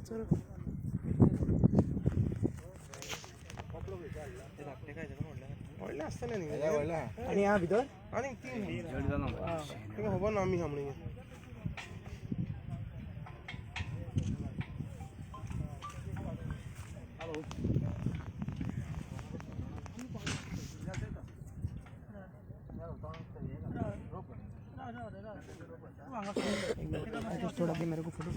चल व्हडलें आसतलें न्ही आनी ह्या भितर आनी तीन ताका खबर ना आमी हा म्हणून. थोड़ा दे मेरे को फोटो.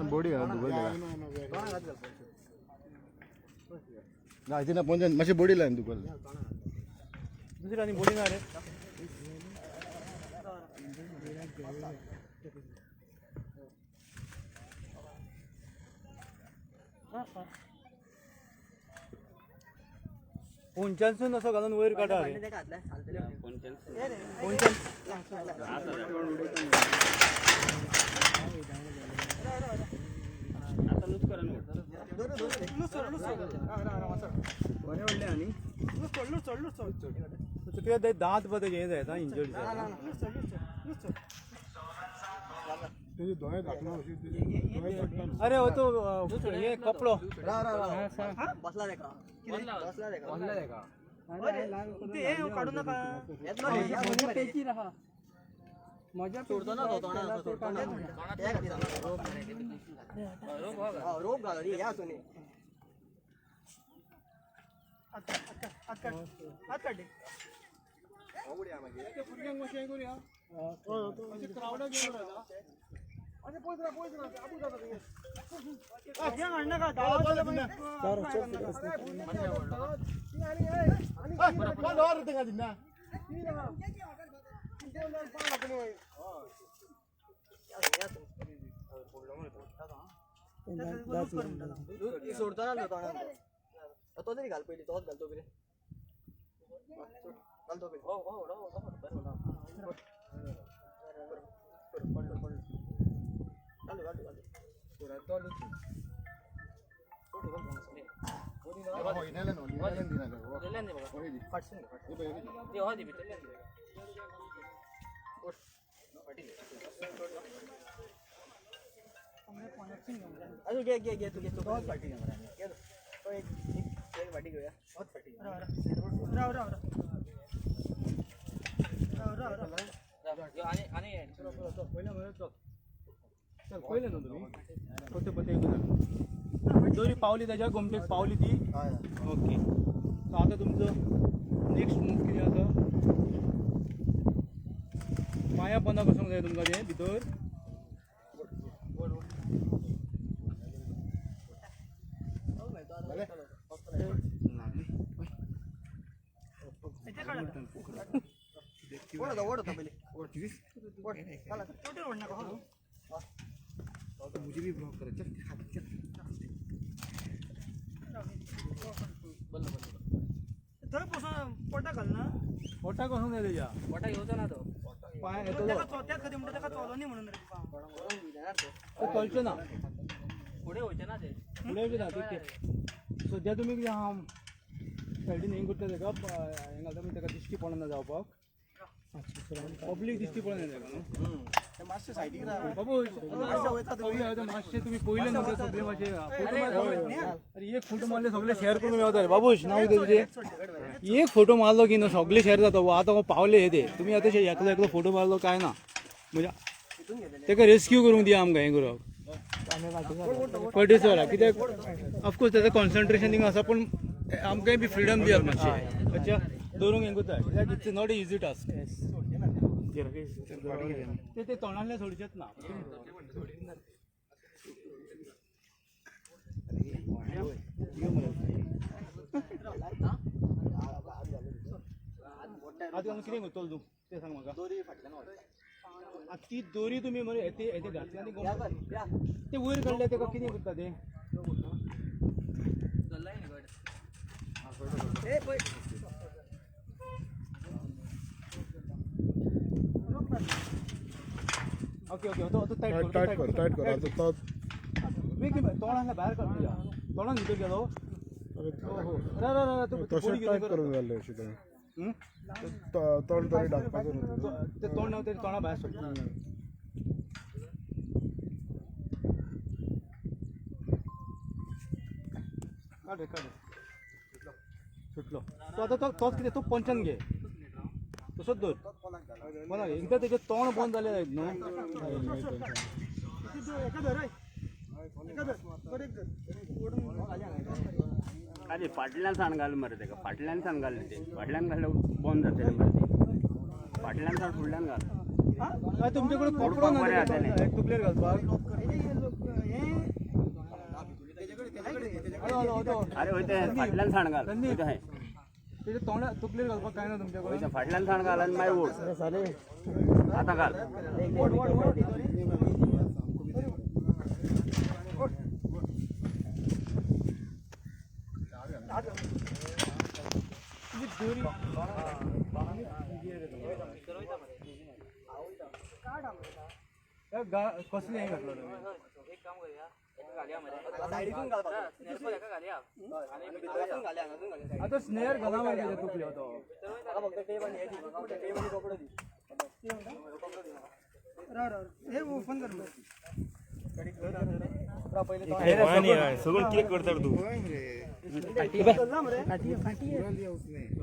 बॉडी घाल दुखल ना ना पोंच्यान मातशी बॉडी लायन दुखल. दुसरी आनी बोडी ना रे. पोंच्यानसून असो घालून वयर काडा रे. पोंच्यान तुका ते दांत पळय तेजे हे जायता इंजर्ड जाता. अरे हो तो हे कपडो बसला तेका बसला तेका काडू नाका. सोडतो ना तो तोंडान सोडतो ना त्या खातीर रोप घाल रे ह्या आसूं न्ही. हात काडले. सोडतो ना तो तोंडान तो तरी घाल पयलीं तोच घालतो पयलीं घालतो पयलीं. घालतो घालतो घालतो. अजून घे घे घे तू घे तू फाटी घे तो एक एक फाटी घेऊया. राव राव राव राव राव. चल पयलें न्हू तुमी पोते पोते दोरी पावली त्याच्या गोमटेक पावली ती. ओके सो आतां तुमचो नेक्स्ट मूव कितें आसा? पांया पोंदा बसूंक जाय तुमकां तें भितर. ओढ होता ओढ होता पहिले. मुझे भी ब्लॉक कर चल चल. थंय बसून पोटाक घाल ना. पोटाक वचूंक जाय तेज्या. पोटाक येवचो ना तो. पांय येतलो. ताका त्याच खातीर म्हणटा ताका चलो न्ही म्हणून रे. तो चलचो ना. फुडें वयचे ना ते. फुडें वयचें ना ते. सद्या तुमी कितें आहा सायडीन हें करता तेका हें घालता मागीर तेका दिश्टी पडना जावपाक. पब्लीक दिश्टी पडना तेका न्हू. बाबू मातशें तुमी पयलें न्हू ते सगळे मातशे फोटो मारले. अरे एक फोटो मारले सगळे शेअर करून मेळता रे बाबूश. नांव कितें तुजें? एक फोटो मारलो की न्हू सगळे शेअर जाता. आतां पावले हे ते तुमी आतां एकलो एकलो फोटो मारलो काय ना म्हणजे तेका रेस्क्यू करूंक दिया आमकां हें करप फटीचो कित्याक ऑफकोर्स तेजो कॉन्सन्ट्रेशन थिंगा आसा पूण आमकांय बी फ्रिडम दियात मातशें. अच्छा दवरूंक हें करता कित्याक it's not a easy task. ते ते तोंडांतल्यान सोडचेच ना. आतां घालून कितें करतलो तूं तें सांग म्हाका. आतां ती दोरी तुमी मरे हेते हेते घातल्या आनी ते वयर काडले तेका कितें करता ते? ओके ओके, तो टायट कर, टायट कर, टायट कर आतां तो. बेगीन तोंड हांगा भायर काड तुज्या तोंडान भितर गेलो. हो, रा रा रा, तूं तशें टायट करूंक जाय आसलें अशें तुवें. तोंड तरी धांपपाचें न्हू. ते तोंड ना, ते तोंडा भायर सोडटा. काड रे, काड रे. सुटलो तो आतां. तो तोच कितें, तूं पंचान घे, तसोच दवर कोणाक. एकदां तेजें तोंड बंद जालें जायत न्हू. अरे फाटल्यान साण घाल मरे तेका, फाटल्यान साण घाल ते, फाटल्यान घातल्यार बंद जातलें मरे ते. फाटल्यान साण फुडल्यान घाल. काय तुमचे कडेन कपडो ना बरें जातलें. तकलेर घालपाक? हॅलो हॅलो, तो अरे वयता, फाटल्यान साण घाल वयता हय. तेजे तोंडा तकलेर घालपाक काय ना तुमच्या कडेन? वयता, फाटल्यान साण घाल आनी मागीर ओड. आतां घाल. तुजी दोरी कसलें हें घातलं तुवें? सायडीसून घालपाक, हांगासून घालया, हांगासून घालया. आतां स्नेर घाला मरे तेज्या तकलेर तो. म्हाका फक्त टेप आनी हे दी, म्हाका फक्त टेप आनी कपडो दी. कपडो दी म्हाका. हे ओपन कर. पयलीं तो सगळं केक करता तू.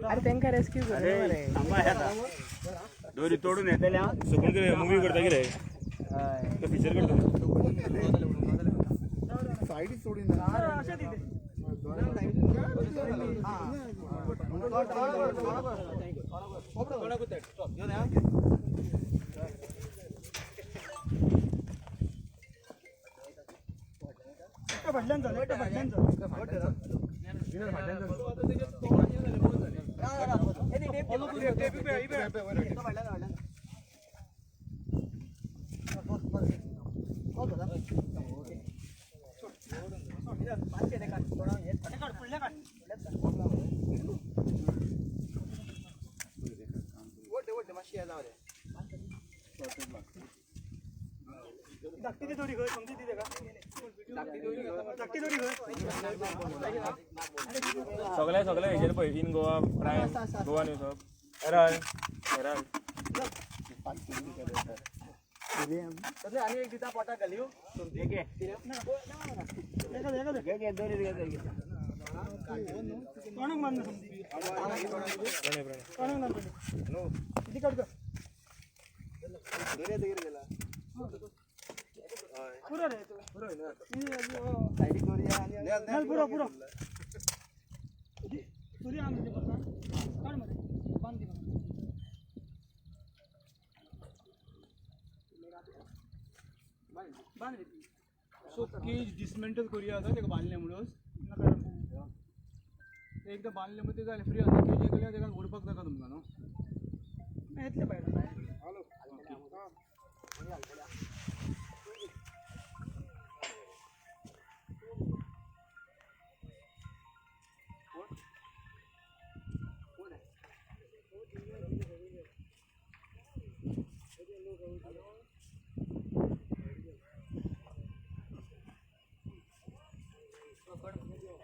अरे तांकां रेस्क्यू कर मरे. थांबा येता, दोरी तोडून येतले आं. सगळं कितें मुवी करता कितें फिचर करता? सायडीच सोडिना. सगळे सगळे हेजेर पळय, in Goa prime, Goa news, Herald, Herald. आनी एक दिता पोटाक घालयो. घे घे घे घे, दोरी घे घे. प्रणय, प्रणय. सायडीक दोरी आनी पुरो पुरो काड मरे, बांद दी. बांद रे. सो केज डिसमेंटल करूया आतां तेका बांदलें म्हणून. ते एकदां बांदलें म्हणून ते जालें, फ्री आसा. केजी केल्यार तेका ओडपाक नाका तुमकां न्हू. येतले भायर.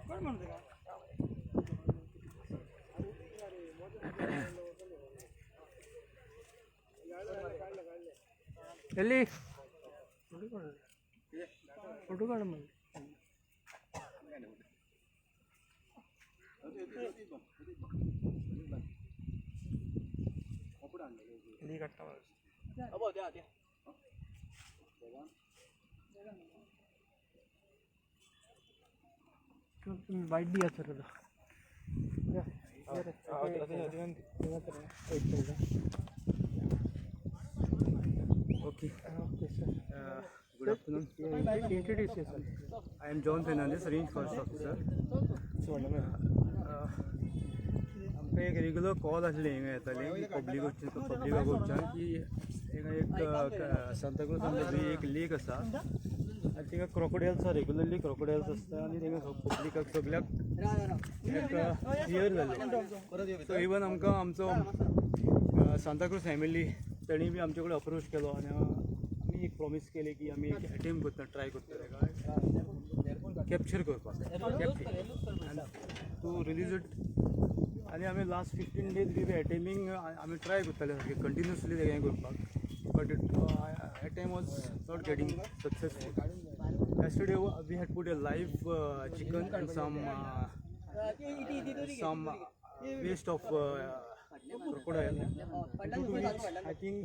कोण म्हणतो का? एली. फोटो काड म्हणले. अबो द्या द्या. बायट दिया sir. Okay. Okay sir. Good afternoon. Introduce yourself. I am John Fernandes, range forest officer. आमकां एक रेगुलर कॉल आसले हिंगा येताली पब्लिक पब्लिका कडच्यान की हिंगा एक सांताक्रूज एक लेक आसा आनी थिंगा क्रोकोडायल्स, रेगुलरली क्रोकोडायल्स आसता आनी थिंगा पब्लिकाक सगल्याक एक फियर जाल्लें. सो इवन आमकां आमचो सांताक्रूज फॅमिली, तेणी बी आमचे कडेन अप्रोच केलो आनी आमी आमी एक प्रॉमीस केलें की आमी एक अटेम्प्ट करता, ट्राय करता ताका कॅप्चर करपाक टू रिलीज it. आनी आमी last 15 days we be attempting, आमी ट्राय करताले सारकें कंटिन्युअसली तें हें करपाक, but it attempt was not getting successful. Yesterday we had put a live chicken and some waste of crocodile, due to which I think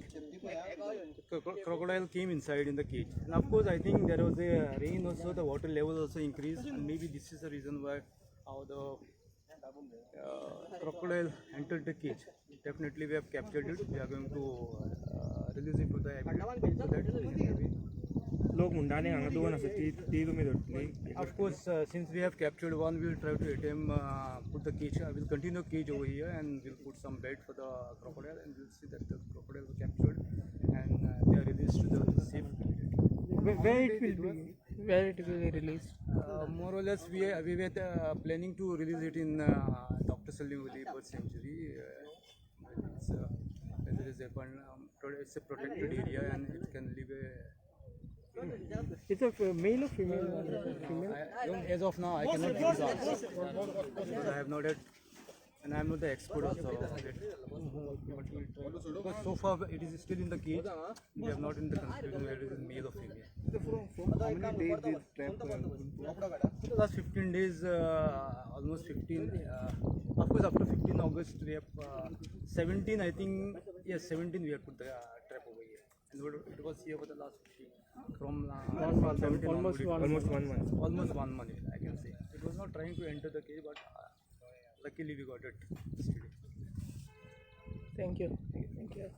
crocodile came inside in the cage. And of course, I think there was a rain also, the water level also increased, and maybe this is the reason why how the crocodile entered the cage. Definitely, we have captured it. We are going to release it to the habitat so that it can be. लोक म्हणटा आनी हांगा दोन आसा ती ती तुमी धरतली? Of course, since we have captured one, we will try to attempt put the cage. We'll continue cage over here and we'll put some bed for the crocodile, and we'll see that the crocodile were captured and they are released to the safe habitat. Where it will be? Where it will be released? More or less, we were planning to release it in Dr. Salim Ali Bird Sanctuary. It's, there is a one, it's a protected area and it can live a. It's a male or female? Female. As of now, I cannot give the answer because I have not yet, and I am not the expert also of it. But we'll try. Because so far it is still in the cage. We have not in the conclusion whether it is male or female. How many days this trap? For the last 15 days, almost 15. Of course, after 15 August, we have 17. I think yes, 17. We have put the trap over here, and it was here for the last 15. From 17 Almost onward, one. Almost one month. Almost one month, I can say. It was not trying to enter the cage, but luckily we got it yesterday. Thank you. Thank you.